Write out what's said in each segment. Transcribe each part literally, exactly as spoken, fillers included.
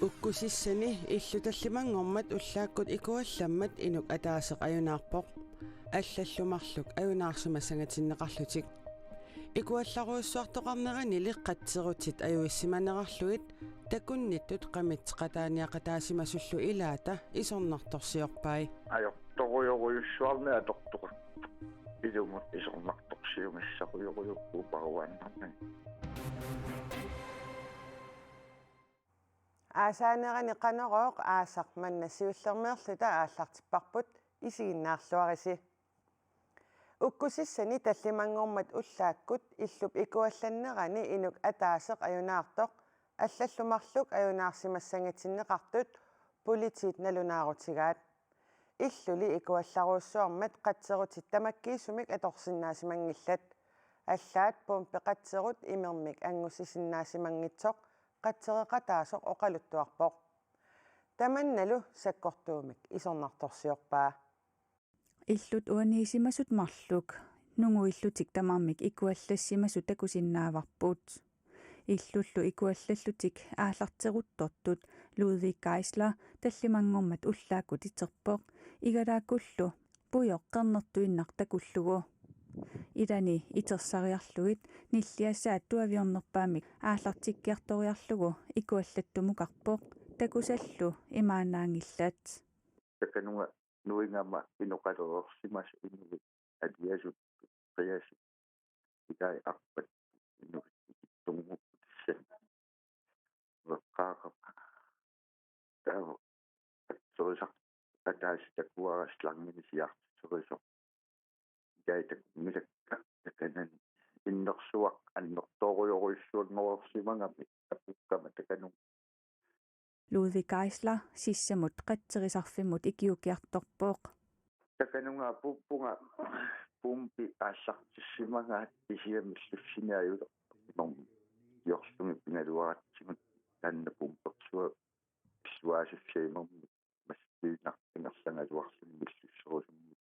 Ukkusissani illu tallimanngormat ullaakkut ikuallammat inuk ataaseq ajunaarpoq. Allallu marluk ajunaarsimassangatinneqarlutik. Ikuallarujussuartoqarneranili qatserutit ajuissimanerarlugit takunnittut qamitseqataaniaqataasimasullu ilaata isornartorsiorpai. Ajortorujorujussuarneq atortoqarpoq. Ilumut isornartorsiumassaqqujorujussuuvoq paruaannarnani. Aasaanerani Qanorooq aasaq manna siullermeerluta aallartipparput, isiginnaarluarisi. Ukkusissani tallimanngormat ullaakkut illup ikuallannerani inuk ataaseq ajunaartoq allallu marluk ajunaarsimassangatinneqartut politiit nalunaarutigaat. Illuli ikuallarujussuarmat qatserutit tamakkiisumik atorsinnaasimanngillat. Allaat pumpi qatserut imermik angussisinnaasimanngitsoq qatsereqataasoq oqaluttuarpoq. Tamannalu sakkortuumik isornartorsiorpaa. Illut uaniisimasut marluk nunguillutik tamarmik ikuallassimasut takusinnaavarput. Illullu ikuallallutik aallarteruttortut Ludvig Geisler tallimanngormat ullaakkut iterpoq, igalaakkullu pujoq qernertuinnaq takullugu. Ilani itersariarlugit nilliassaat tuaviornerpaamik aallartikkiartoriarlugu ikuallattumukarpoq, takusallu imaannaanngillat. Takanunga nuingama inoqalereersimasut inuit aliasut qiasut ilai arpat inuit ikittunnguupput tassa. Ueqqaaqaqa. Taava qatserisaq ataaseq takuara slangini siarsitserisoq. Ilai takunngilakka takanani innersuaq annertoorujorujussuanngorsimagami apukkama takanunga. Ludvig Geisler sissamut qatserisarfimmut ikiukiartorpoq. Takanunga apuuppunga pumpi aallartissimagaat kisianni millussiniajulerpoq. Imermik ikiorlugit pigaluaratsigu taanna pumpersuaq pilluaasussaq imermik maskiinaq ingerlagaluarluni millusserusummik.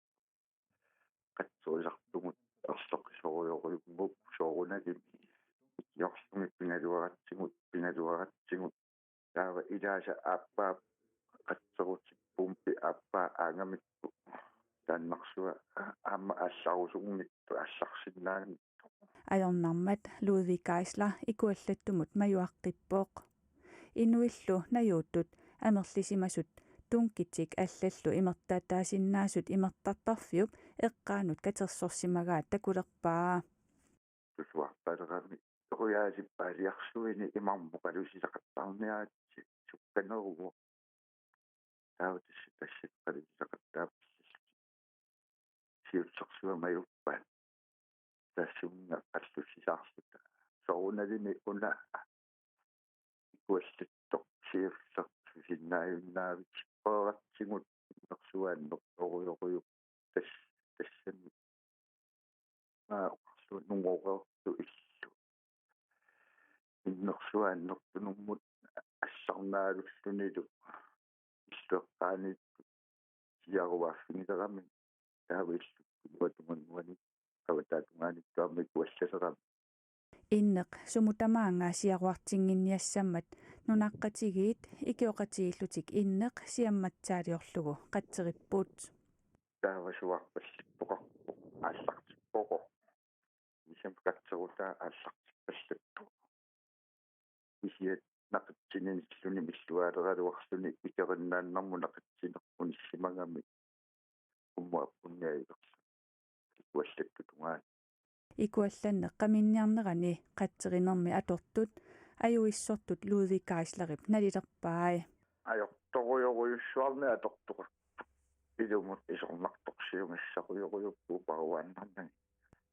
Qatserisartugut erloqisorujorujussuupput soorunalimi. Ikiorlugit pigaluaratsigu, pigaluaratsigu. Taava ilaasa aappaa qatserutit pumpi aappaa aangamikku taannarsuaq aamma aallarusunngitsoq aallarsinnaanngitsoq. Ajornarmat Ludvig Geisler ikuallattumut majuaqqippoq. Inuillu najuuttut amerlisimasut tunkitik allallu imertaataasinnaasut imertartarfiup eqqaanut katersorsimagaat takulerpaa. Tusuarpalerami torujaasippaaliarsuini imarmut oqaluusisaqattaarniaritsi sukkaneruvoq. Taava tassa tassa oqaluusisaqattaarpassallutik. Siullersuaq majuppaat. Tassunga qallussisaarluta. Soorunalimi una ikuallattoq siulleq susinnaajunnaavik sipporatsigut innersuaq annertoorujorujussuuvoq tas-, tassami. Aa, oqarlunga nungoreertoq illu. Innersuaq annertunermut allarnaalullunilu illuaqqaaniittut siaruaaffigilerami taava illup tungaanut avataata tungaanut taama ikuallalerami. Inneq sumut tamaanga siaruartinnginniassammat nunaqqatigiit ikioqatigiillutik inneq siammatsaaliorlugu qatseripput. Taava suaarpallippoqarpoq aallartippoqarpoq. Isam qatserutaa aallartippallappoq. Kisianni naqitsinilluni milluaaleraluarluni ikerinnaannarmut naqitsineq unissimagami ummuappunniajulerlu ikuallattut tungaanut. Ikuallanneq qaminniarnerani qatserinermi atortut ajuissortut Ludvig Geislerip nalilerpai. Ajortorujorujussuarneq atortoqarpoq. Ilumut isornartorsiumassaqqujorujussuuvoq paruaannarnani.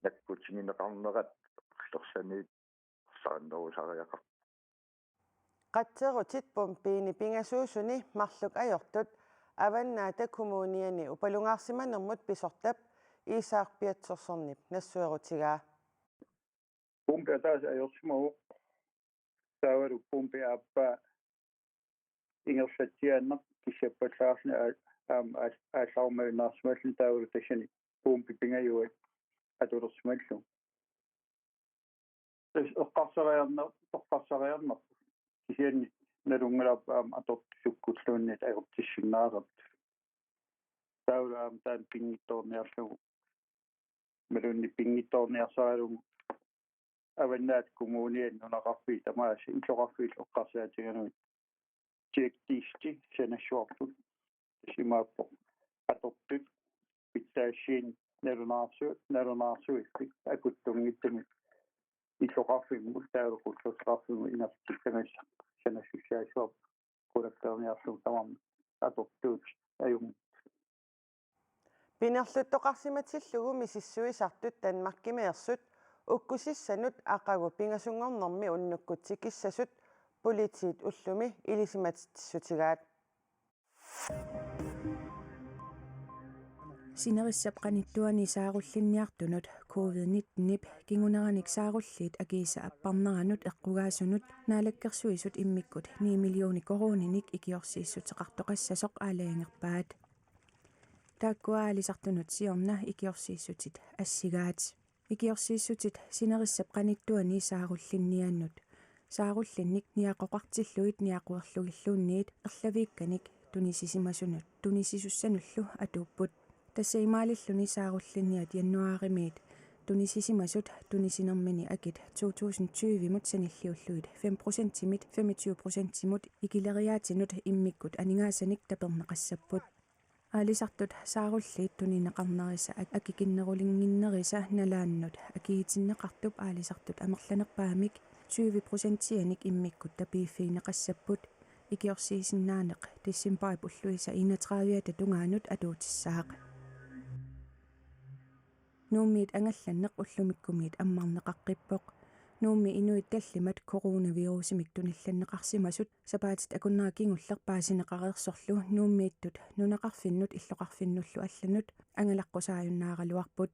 Nakkutigineqarnerat ullorsiornerusariaqarpoq. Qatserutit pumpiini pingasuusuni marluk ajortut Avannaata Kommuniani upalungaarsimanermut pisortap Iisaaq Piatsersornip nassuerutigaa. Pumpi ataaseq ajorsimavoq. Taavalu pumpi aappaa ingerlatsiaannaq kissappallaarluni aa-, aamma aal-, aallarumajunnaarsimalluni taavalu tassani pumpi pingajuat atulersimallugu. Tassa eqqarsariarner-, eqqarsariarnerput. Kisianni nalunngilarput aamma atortut sukkulluunniit ajortissinnaasartut. Taavalu aamma taanna pinngitsoorniarlugu, imaluunniit pinngitsoorniarsaralugu Avannaata Kommuniani nunaqarfiit tamaasa illoqarfiillu eqqarsaatigalugit tjekdisti sanassuarput. Tassa imaappoq atortut pitsaassiinik nalunaarsu-, nalunaarsuiffik akuttunngitsumik illoqarfimmut taavalu qullertaqarfimmut inertikkaangassaq sanassussaassuarput qulakkeerniarlugu tamarmik atortuutit ajunngitsut. Pinerluttoqarsimatillugu misissuisartut Danmarkimeersut ukkusissanut aqagu pingasunngornermi unnukkut tikissasut politiit ullumi ilisimatitsissutigaat. Sinerissap qanittuani saarullinniartunut covid nitten-ip kinguneranik saarulliit akiisa apparneranut eqqugaasunut Naalakkersuisut immikkut ni millioner koruuninik ikiorsiissuteqartoqassasoq aalajangerpaat. Taakkua aalisartunut siorna ikiorsiissutit assigaat. Ikiorsiissutit sinerissap qanittuani saarullinniannut saarullinnik niaqoqartillugit niaqorlugilluunniit erlaviikkanik tunisisimasunut tunisisussanullu atuupput. Tassa imaalilluni saarullinniat januaarimiit tunisisimasut tunisinermini akit to tusind tyve-mut sanilliullugit fem procentimit femogtyve procentimut ikileriaatinut immikkut aningaasanik taperneqassapput. Aalisartut saarulliit tunineqarnerisa ak-, akikinnerulinnginnerisa nalaannut akiitinneqartup aalisartut amerlanerpaamik tyve procentianik immikkut tapiiffigineqassapput. Ikiorsiisinnaaneq decembarip ulluisa enogtredive-ata tungaanut atuutissaaq. Nuummiit angallanneq ullumikkumiit ammarneqaqqippoq. Nuummi inuit tallimat coronavirusimik tunillanneqarsimasut sapaatit akunnera kingulleq paasineqareersorlu Nuummiittut nunaqarfinnut illoqarfinnullu allanut angalaqqusaajunnaaraluarput.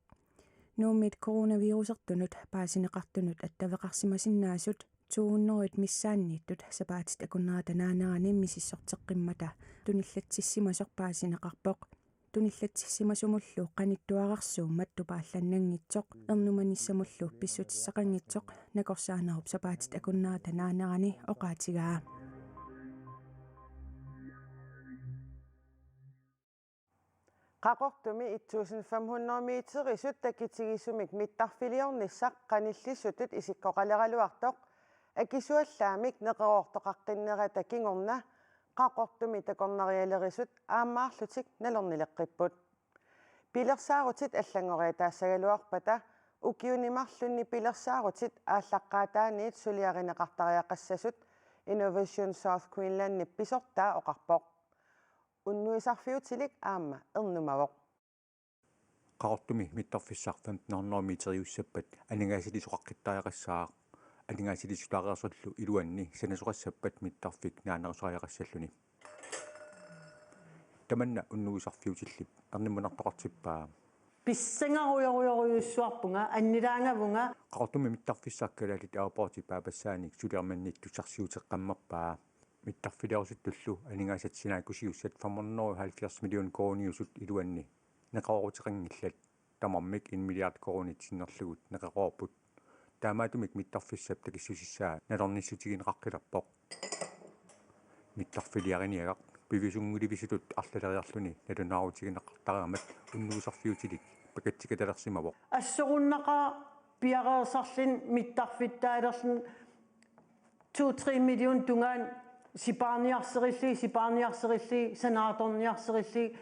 Nuummiit coronavirusertunut paasineqartunut attaveqarsimasinnaasut to hundrede missaanniittut sapaatit akunnerata naanerani misissorteqqimmata tunillatsissimasoq paasineqarpoq. Tunillatsissimasumullu qanittuararsuummat tupaallannanngitsoq ernumanissamullu pissutissaqanngitsoq nakorsaanerup sapaatit akunnerata naanerani oqaatigaa. Qaqortumi et tusind fem hundrede meterisut takitigisumik mittarfiliornissaq qanillissutut isikkoqaleraluartoq akisuallaamik neqeroortoqaqqinnerata kingorna Qaqortumi takornarialerisut aammaarlutik nalornileqqipput. Pilersaarutit allanngoriataassagaluarpata ukiuni marlunni pilersaarutit aallaqqaataaniit suliarineqartariaqassasut Innovation South Greenlandip pisortaa oqarpoq. Unnuisarfiutilik aamma ernumavoq. Qaqortumi mittarfissaq femten hundrede meteriussappat aningaasaliisoqaqqittariaqassaaq. Aningaasaliisutaareersullu iluanni sanasoqassappat mittarfik naanerusariaqassalluni. Tamanna unnuisarfiutillip ernimunartoqartippaa. Pissangarujorujorujussuarpunga, annilaangavunga. Qaqortumi mittarfissaq Kalaallit Airportip aappassaanik suliarmanniittussarsiuteqqammerpaa. Mittarfiliorsuttullu aningaasat sinaakkusiussat fem hundrede og halvfjerds million koruuniusut iluanni neqerooruteqanngillat, tamarmik en milliard koruunit sinnerlugit neqeroorput. Taamaattumik mittarfissap takissusissaa nalornissutigineqaqqilerpoq. Mittarfiliariniagaq pivisunngulivisutut arlaleriarluni nalunaarutigineqartariaammata unnuisarfiutilik pakatsikattalersimavoq. Assorunnaqaaq piareersarluni mittarfittaalerluni to tre million tungaanut sipaarniarserillugit, sipaarniarserillugit, sanaartorniarserillugit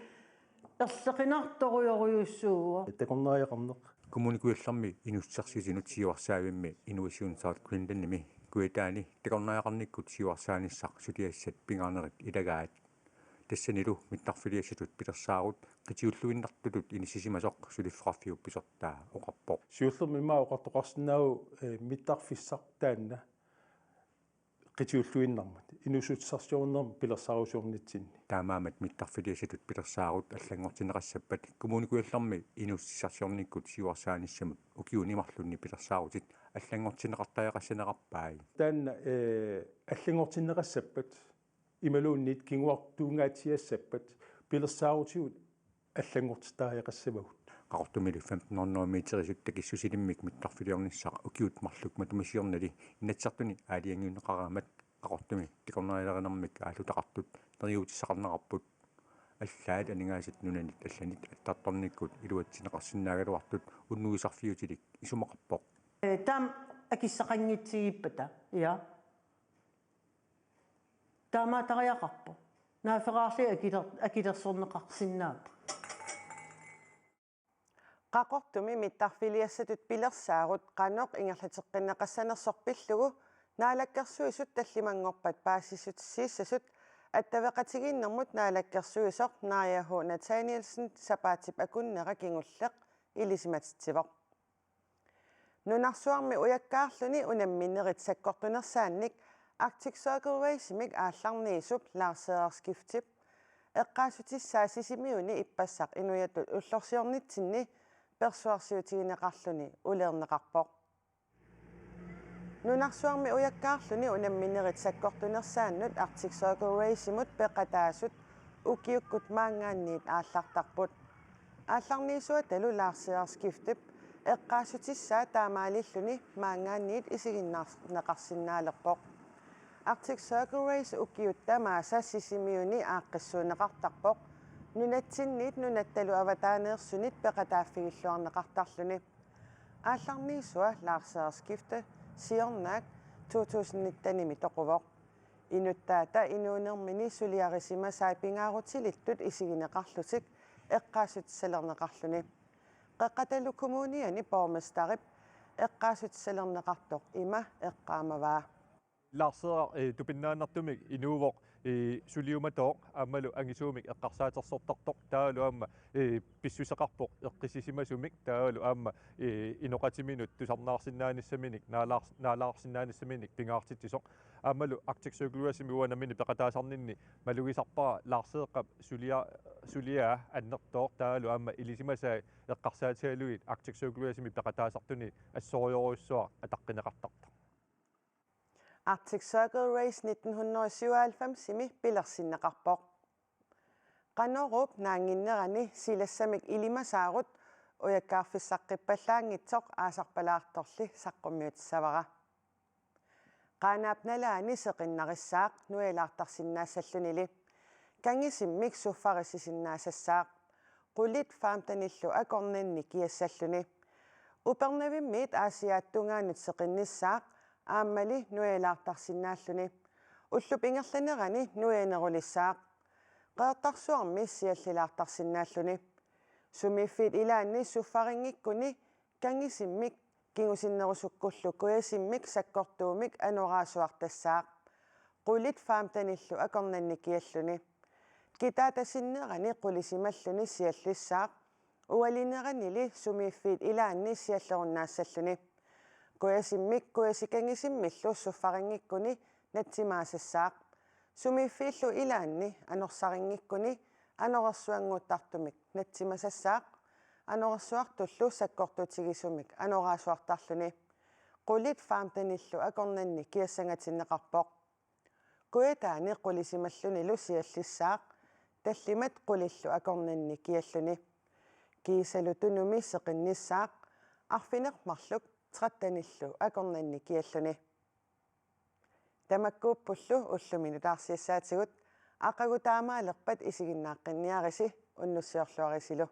erliqinartorujorujussuuvoq. Takornariaqarneq. Kommune Kujallermi inuussutissarsiutinut siuarsaavimmi Innovation South Greenlandimi kujataani takornariaqarnikkut siuarsaanissaq suliassat pingaarnerit ilagaat. Tassanilu mittarfiliassatut pilersaarut qitiulluinnartutut inissisimasoq suliffeqarfiup pisortaa oqarpoq. Siullermik immaqa oqartoqarsinnaavoq, eh, mittarfissaq taanna qitiulluinnarmat inuussutissarsiornermi pilersaarusiornitsinni. Taamaammat mittarfiliassatut pilersaarut allanngortinneqassappat Kommune Kujallermi inuussutissarsiornikkut siuarsaanissamut ukiuni marlunni pilersaarutit allanngortinneqartariaqassanerarpai. Taanna, eh, allanngortinneqassappat imaluunniit kinguartuungaatsiassappat pilersaarutigut allanngortittariaqassavagut. Qaqortumilu femten hundrede meterisut takissusilimmik mittarfiliornissaq ukiut marluk matuma siornali Inatsisartuni aalajangiunneqaraangat Qaqortumi takornarialerinermik aallutaqartut neriuutissaqarnerarput. Allaat aningaasat nunanit allanit attartornikkut iluatsinneqarsinnaagaluartut unnuisarfiutilik isumaqarpoq. Ee, taama akissaqanngitsigippata, ja. Taamaatariaqarpoq. Naaffeqarli akiler-, akilersorneqarsinnaapput. Qaqortumi mittarfiliassatut pilersaarut qanoq ingerlateqqinneqassanersoq pillugu Naalakkersuisut tallimanngorpat paasissutissiissasut attaveqatigiinnermut naalakkersuisoq Naaja H. Nathanielsen sapaatip akunnera kingulleq ilisimatitsivoq. Nunarsuarmi ujakkaarluni unamminerit sakkortunersaannik Arctic Circle Race-imik aallarniisup Lars Eders Giftip eqqaassutissaa Sisimiuni ippassaq inuiattut ullorsiornitsinni persuarsiutigineqarluni uleerneqarpoq. Nunarsuarmi ujakkaarluni unamminerit sakkortunersaannut Arctic Circle Race-imut peqataasut ukiukkut maanngaanniit aallartarput. Aallarniisuatalu Lars Eders Giftip eqqaassutissaa taamaalilluni maanngaanniit isiginnaarneqarsinnaalerpoq. Arctic Circle Race ukiut tamaasa Sisimiuni aaqqissuunneqartarpoq, nunatsinniit nunattalu avataaneersunit peqataaffigilluarneqartarluni. Aallarniisua Lars Eders Gifte siornaak to tusind nitten-imi toquvoq. Inuttaata inuunermini suliarisimasai pingaarutilittut isigineqarlutik eqqaassutissalerneqarluni. Qeqqatalu Kommuniani borgmesterip eqqaassutissalerneqartoq ima eqqaamavaa. Lars Eders, eh, tupinnaannartumik inuuvoq, eh, suliumatooq aammalu angisuumik eqqarsaatersortartoq taavalu aamma, eh, pissuseqarpoq eqqissisimasumik taavalu aamma, eh, inoqatiminut tusarnaarsinnaanissaminik naalaars-, naalaarsinnaanissaminik pingaartitsisoq. Aammalu Arctic Circle Race-imi uanga nammineq peqataasarninni malugisarpara Lars Eders-ip sulia-, suliaa annertooq taavalu aamma ilisimasai eqqarsaatigalugit Arctic Circle Race-imi peqataasartuni assorujorujussuaq ataqqineqartartoq. Arctic Circle Race nitten hundrede syvoghalvfems-imi pilersinneqarpoq. Qanoruup naannginnerani silassamik ilimasaarut ujakkaarfissaqqippallaanngitsoq aasarpalaartorli saqqummiutissavara. Qaanaap nalaani seqinnarissaaq nuialaartarsinnaassallunili. Kangisimmik suffarisisinnaasassaaq. Qulit femten-illu akornanni kiassalluni. Upernavimmiit Aasiaat tungaanut seqinnissaaq aammali nuialaartarsinnaalluni. Ullup ingerlanerani nuianerulissaaq. Qeqertarsuarmi siallilaartarsinnaalluni. Sumiiffiit ilaanni suffarinngikkuni kangisimmik kingusinnerusukkullu kujasimmik sakkortuumik anoraasuartassaaq. Qulit femten-illu akornanni kialluni. Kitaata sinnerani qulisimalluni siallissaaq. Ualineranili sumiiffiit ilaanni siallerunnaassalluni. Kujasimmik kujasi kangisimmillu suffarinngikkuni natsimaasassaaq. Sumiiffiillu ilaanni anorsarinngikkuni anorersuannguttartumik natsimasassaaq. Anorersuartullu sakkortutigisumik anoraasuartarluni. Qulit femten-illu akornanni kiassangatinneqarpoq. Kujataani qulisimallunilu siallissaaq. Tallimat qulillu akornanni kialluni. Kiisalu tunumi seqinnissaaq. Arfineq-marluk tretten-illu akornanni kialluni. Tamakkuuppullu ullumi nutaarsiassaatigut, aqagu taamaalerpat isiginnaaqqinniarisi, unnussiorluarisilu.